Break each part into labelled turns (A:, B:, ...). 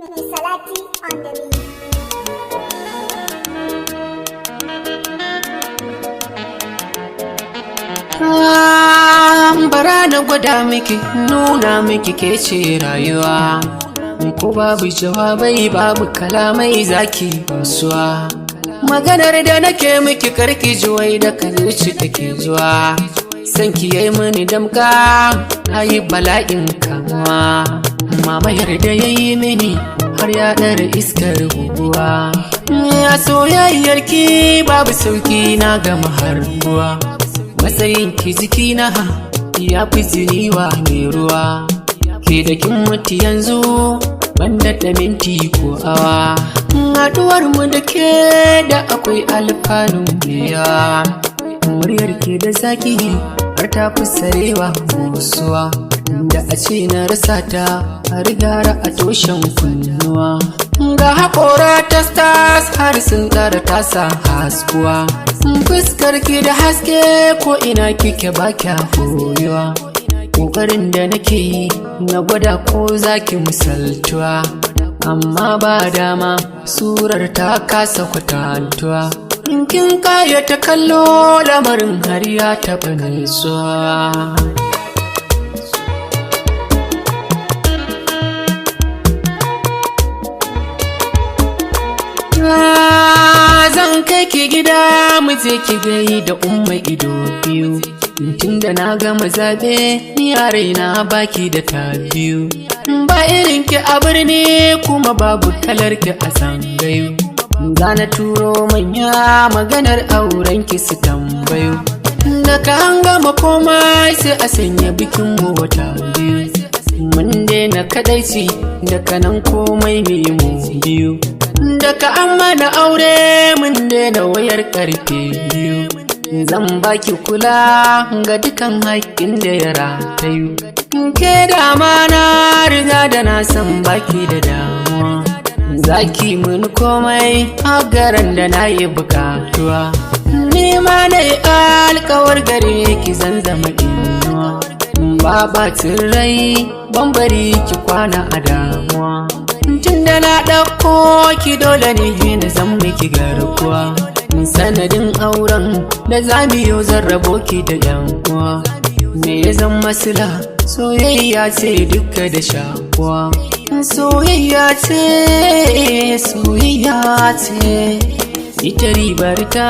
A: Salati on the beat.
B: Bara na gwada miki, nuna miki ke ce rayuwa. Ko babu jawabai, babu kalamai, zaki basuwa. Maganar da nake miki, karki juwai da zuci take zuwa. Sanki yayi mini damka, na yi bala'in kamuwa. Mamayar da yayi mini har ya ɗara iskar guguwa. A soyayyar ki babu sauki, na gama harbuwa. Matsayin ki jikina ya fi jini wa mai ruwa. Ke da kin mutu yanzu, banda da minti ko awa. Haɗuwar mu da ke da akwai alfanu biya. Muryar ke da zaki har ta fi sarewa musuwa. Da a ce na rasa ta, har gara a toshen kunnuwa. Ga haƙora ta stars har sun tsara tasa haskuwa. Fuskar ki da haske, ko ina kike ba kya koyuwa. Ƙoƙarin da nake yi na gwada ko zaki misaltuwa, amma ba dama, surar ta kasa kwatantuwa. In kin kayata kallo, lamarin har ya taɓa nutsuwa. Zan kai ki gida, mu je ki gai da umma ido biyu. Tunda na gama zabe ni a raina, baki da ta biyu. Ba irin ki a birni, kuma babu kalar ki a zangayu. Gana turo manya maganar auren ki su tambayo. Da ka an gama komai, sai a sanya bikin mu wata biyu. Mun daina kadaici da kanan, komai mu biyu. Daga an mana aure, mun daina wayar karfe 2. Zan baki kula ga dukan haƙƙin da ya ratayu. Ke dama na riga da na san baki da damuwa. Zaki mun komai a garan da na yi bukatuwa. Ni ma na yi alkawar gare ki zan zama inuwa. Ba bacin rai, bambari ki kwana a damuwa. Tun da na ɗauko ki, dole ne na zan miki garkuwa. Sanadin auren da zamiyo, zan rabo ki da yan uwa. Me ya zan masila? Soyayya ce duka da shakuwa. Soyayya ce, soyayya ce. Ita ribar ta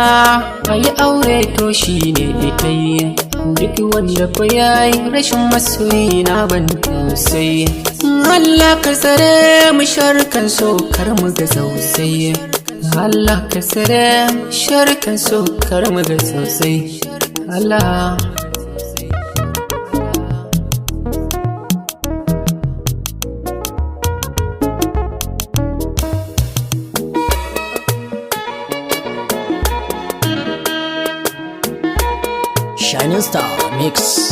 B: a yi aure to shi ne ita yi. Duk wanda fa yayi rashin masoyi na ban tausayi. Allah ka tsare mu sharkan so, kar mu ga sosai. Allah ka tsare mu sharkan so, kar mu ga sosai. Allah.
C: Shining Star Mix.